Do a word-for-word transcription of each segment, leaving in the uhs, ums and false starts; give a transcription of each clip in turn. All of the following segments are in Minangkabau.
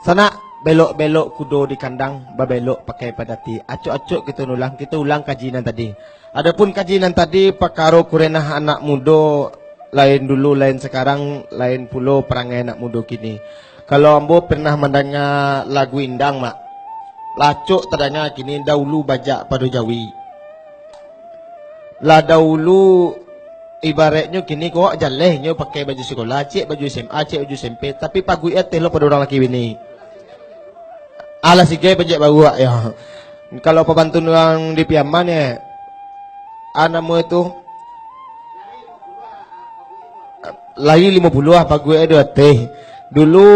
Tanak, belok-belok kudo di kandang, babelok pakai padati. Acok-acok kito ulang, kito ulang kaji nan tadi. Adopun kaji nan tadi, pakaro kurenah anak mudo, lain dulu, lain sakarang, lain pulo parangai anak mudo kini. Kalau ambo pernah mandanga lagu indang, Mak, lah acok tadanga kini, dahulu bajak pado jawi. Lah dahulu, ibaratnyo kini ko awak jaleh nyo pakai baju sikolah, ciek baju S M A, ciek baju S M P, tapi paguik ateh lo pado urang laki bini. Alah sigai paguik baru awak yo. Kalau pabantun urang di Piaman yo, a namo tu, lai limo puluah paguik ado ateh. Dulu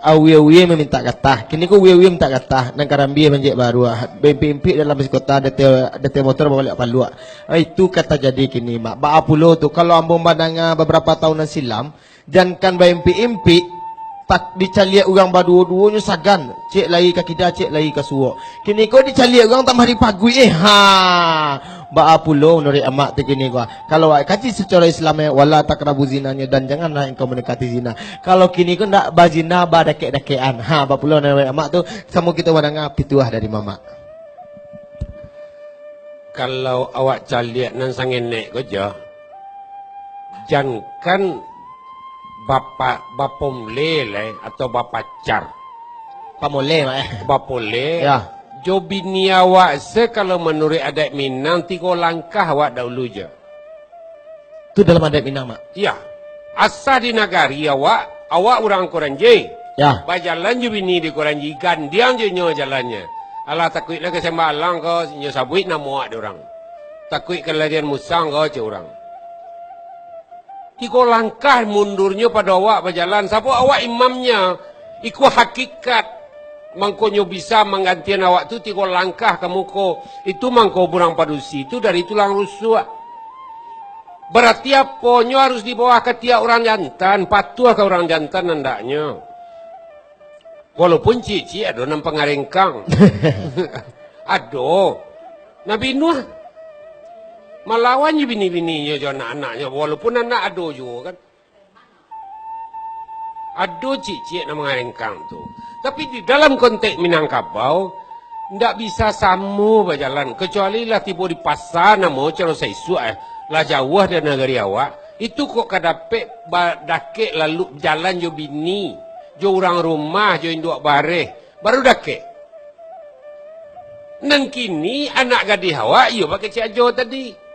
awie-awie mamintak gatah, kini ko awie-awie mintak gatah, nan karambia manjek baruah, baimpik-impik dalam basi kota, dateh, dateh motor babaliak paluak. Ah, itu ka tajadi kini, Mak. Baa pulo tu, kalau ambo mandanga babarapo taun nan silam, jankan baimpik-impik, tak dicaliak urang baduo-duonyo sagan, ciek lai ka kida, ciek lai ka suok. Kini ko dicaliak urang tambah dipaguik, eh, ha. Baa pulo manuruik amak tu kini ko? Kalau awak kaji sacaro Islam, eh, "Wala taqrabu zinanyo, dan janganlah engkau mendekati zina." Kalau kini ko ndak bazina, badakek-dakekan. Ha, baa pulo manuruik amak tu, samo kito mandanga pituah dari mamak. Kalau awak caliak nan sangenek ko jo, jankan bapa-, bapomle lai atau bapacar. Pamole, Mak, eh. Bapole. Ya. Jo bini awak se, kalau manuruik adat Minang, tigo langkah awak dahulu jo. Tu dalam adat Minang, Mak? Iya. Asa di nagari awak, awak urang Koranji. Ya. Bajalan jo bini di Koranji, gandiang jo inyo jalannyo. Alah, takuik nak ka Sembalang ko, inyo sabuik namo awak di urang. Takuik kaladian musang ko, cek urang. Tigo langkah mundurnyo pado awak bajalan, sabab awak imamnyo, iko hakikat. Mangkonyo bisa manggantian awak tu tigo langkah ka muko. Itu mangko urang padusi tu dari tulang rusuak. Barati aponyo harus di bawah katiak urang jantan, patuah ka urang jantan andaknyo. Walaupun ciek-ciek ado nan pangarengkang. Ado. Nabi Nuh malawan jo bini-bininyo, jo anak-anaknyo, walaupun anak ado juo kan. Ado ciek-ciek nan mangarengkang tu. Tapi di dalam konteks Minangkabau, ndak bisa samo bajalan, kecuali lah tibo di pasa namo caro saisuak, eh, lah jauah dari nagari awak, itu kok ka dapek ba-, dakek lalu jalan jo bini, jo urang rumah, jo induak bareh, baru dakek. Nan kini anak gadih awak iyo bakecek ajo tadi.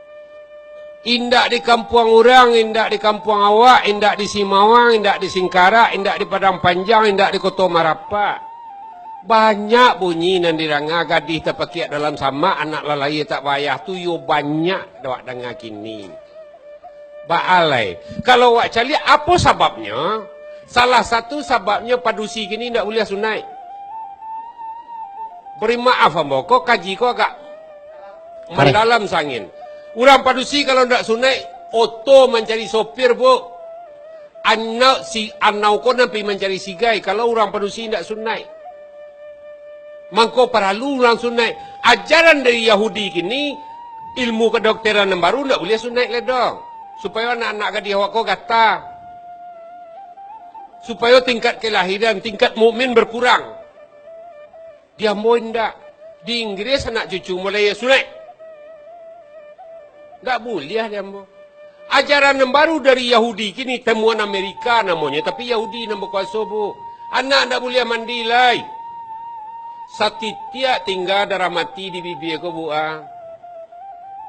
Indak di kampuang urang, indak di kampuang awak, indak di Simawang, indak di Singkarak, indak di Padang Panjang, indak di Koto Marapak. Banyak bunyi nan didanga, gadih tapakiak dalam samak, anak lah lahia tak bayah tu, iyo banyak awak danga kini. Baa lai. Kalau awak caliak, apo sababnyo? Salah satu sababnyo padusi kini indak buliah sunaik. Bari maaf ambo, ko kaji ko agak mandalam sangin. Urang padusi kalau ndak sunaik, oto mancari sopir, Bu. Anau si, anau ko nan pi mancari sigai, kalau urang padusi ndak sunaik. Mangko paralu urang sunaik. Ajaran dari Yahudi kini, ilmu kedokteran nan baru ndak buliah sunaik lai doh. Supayo anak-anak gadih awak ko gata. Supayo tingkat kelahiran, tingkat mukmin berkurang. Di ambo indak. Di Inggris anak cucu mulai sunaik. Ndak buliah di ambo. Ajaran nan baru dari Yahudi kini, temuan Amerika namonyo, tapi Yahudi nan bakuaso, Bu. Anak ndak buliah mandi lai. Satitiak tingga darah mati di bibia ko, Bu, ah.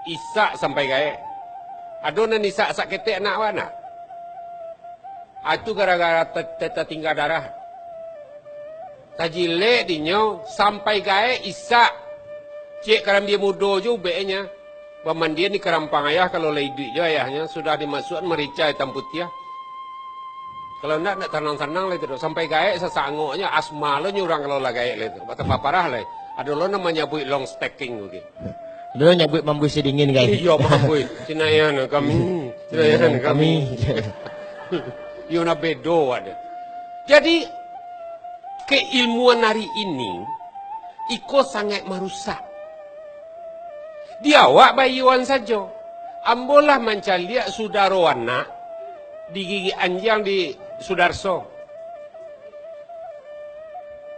Isak sampai gaek. Ado nan isak saketek anak awak ndak? Ah, tu gara-gara te-, te-, tatingga darah. Tajilek dinyo, sampai gaek isak. Ciek karambia mudo jo ubeknyo. Bamandian di karampang ayah, kalau lah iduik jo ayahnyo, sudah dimasuakan marica itam putiah. Kalau ndak, ndak tanang-tanang lai tu doh. Sampai gaek sasak angoknyo, asma lo nyo urang kalau lah gaek lai tu. Batambah parah lai. Ado lo nan manyabuik long stacking tu, Ki. Dulu nyabuik mambuih sidingin, kai. Iyo, mambuih. Sinayan kami. Sinayan kami. Iyo, nah, bedo ada. Jadi, keilmuan hari ini, iko sangat marusak. Di awak bayuan sajo. Ambo lah mancaliak sudaro anak digigik anjiang di Sudarso.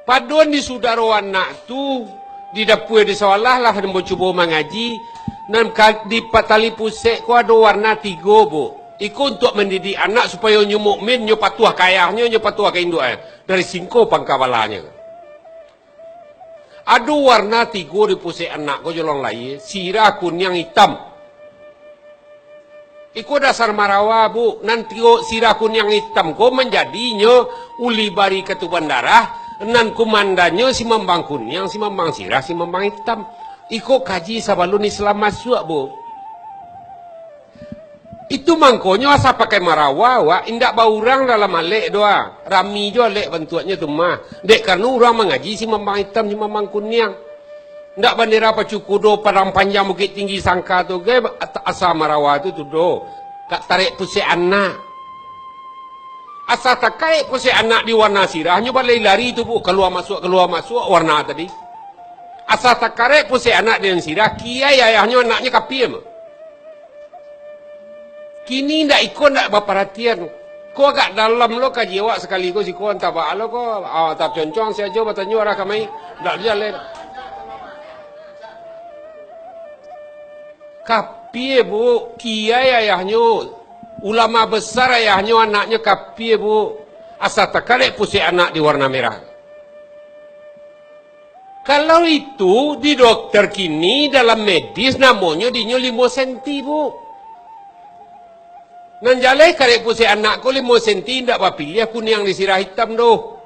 Paduan di sudaro anak tu, di dapua di sawalah lah nan cubo mangaji, nan ka-, di pa-, tali pusek ko ado warna tigo, Bu. Iko untuak mandidik anak supayo nyo mukmin, nyo patuah ka ayahnyo, nyo patuah ka induaknyo. Dari singko pangka balanyo. Ado warna tigo di pusek anak ko jolong lahia, sirah, kuniang, itam. Iko dasar marawa, Bu. Nan tigo sirah kuniang itam ko manjadinyo uli bari katuban darah, nan kumandannyo si mambang kuniang, si mambang sirah, si mambang itam. Iko kaji sabalun Islam masuak, Bu. Itu mangkonyo asa pakai marawa, wak, indak baurang dalam alek doh, ah. Rami jo alek bantuaknyo tu mah. Dek karano urang mangaji si mambang itam, si mambang kuniang. Ndak bandera Pacu Kudo, Padang Panjang, Bukik Tinggi, Sangka tu ge, at-, asa marawa tu, tu doh. Ka tarek pusek anak. Asa takarek pusek anak di warna sirahnyo balari-lari tu, Bu, kalua masuak, kalua masuak warna tadi. Asa takarek pusek anak dengan sirah, kiai ayahnyo anaknyo kapia mah. Kini ndak iko ndak baparatian. Ko agak dalam lo kaji awak sakali ko siko, antah baa lo ko, ah, antah concong sajo batanyo arah kamai, ndak jaleh. Kapia, Bu, kiai ayahnyo, ulama besar ayahnyo, anaknyo kapia, Bu. Asa takarek pusek anak di warna merah. Kalau itu, di dokter kini, dalam medis, namonyo dinyo limo senti, Bu. Nan jaleh karek pusek anak ko limo senti, indak bapiliah kuniang di sirah itam doh.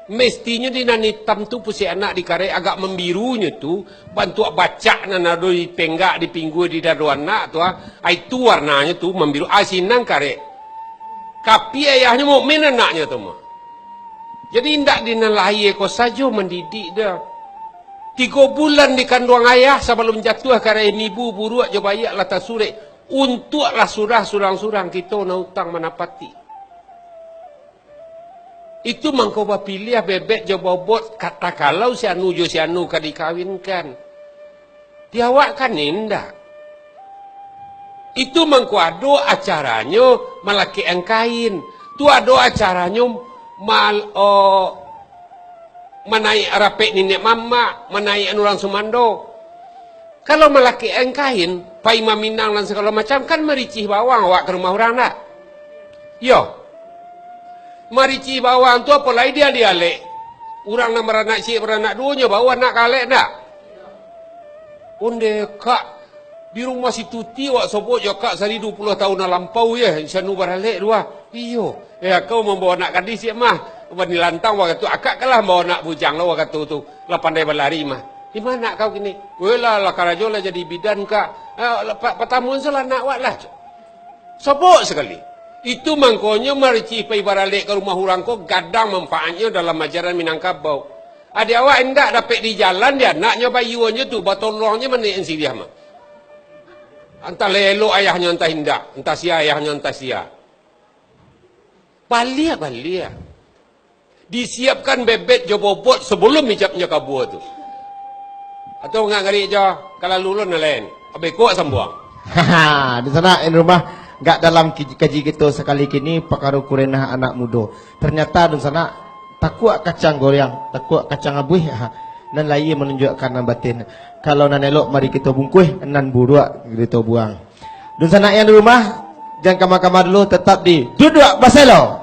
Mestinyo di nan itam tu pusek anak dikarek agak mambirunyo tu, bantuak bacak nan ado di penggak, di pinggua, di dado anak tu, ah. Ah, itu warnanyo tu mambiru, ah, sinan karek. Kapia ayahnyo mukmin anaknyo tu mah. Jadi, indak di nan lahia ko sajo mandidik doh. Tigo bulan dikanduang ayah sabalun jatuah ka rahim ibu, buruak jo baiak lah tasurek. Untuaklah surah surang-surang kito nan utang manapati. Itu mangko bapiliah bebek jo bobot, kata kalau si anu jo si anu ka dikawinkan. Di awak kan indak. Itu mangko ado acaranyo malakekan kain. Tu ado acaranyo mal-, o, manaik rapek niniak mamak, manaik urang sumando. Kalau malakekan kain, pai maminang dan sagalo macam, kan maricih bawang awak ka rumah urang, ndak? Iyo. Maricih bawang tu apo lai di alek-alek. Urang nan baranak ciek, baranak duo, nyo bao anak ka alek, ndak? Onde kak, di rumah si Tuti awak sobok jo kak sari duo puluah taun nan lampau, yeh, si anu baralek tu ah. Iyo. Eh, akau mambao anak gadih ciek mah. Bani lantang wakatu akak kalah mambao anak bujang lo wakatu tu. Lah pandai balari mah. Di ma anak kau kini? Weh lah, lah karajo lah jadi bidan kak. Eh, lah, pa-, patamuan salah anak awak lah. Sobok sakali. Itu mangkonyo maricih pai baralek ka rumah urang ko gadang manfaatnyo dalam ajaran Minangkabau. Adi awak indak dapek di jalan, di anaknyo bayuanyo tu, batolongnyo manekan siriah mah. Antah lah elok ayahnyo, antah indak. Antah sia ayahnyo, antah sia. Baliak-baliak. Disiapkan bebek jo bobot sabalum ijabnyo kabua tu. Atau ngak ngarik jo, ka lalu lo nan lain. Abih kuak sambuang. Haha, di sana, di rumah, gak dalam ki-, kaji kito sakali kini, pakaro kurenah anak mudo. Ternyata, di sana, takuak kacang goreang, takuak kacang abuih, ha, nan lahia manunjuakkan nan batin. Kalau nan elok, mari kito bungkuih, nan buruak, kito buang. Dunsanak yang di rumah, jan kama-kama dulu, tetap di Duduak Baselo.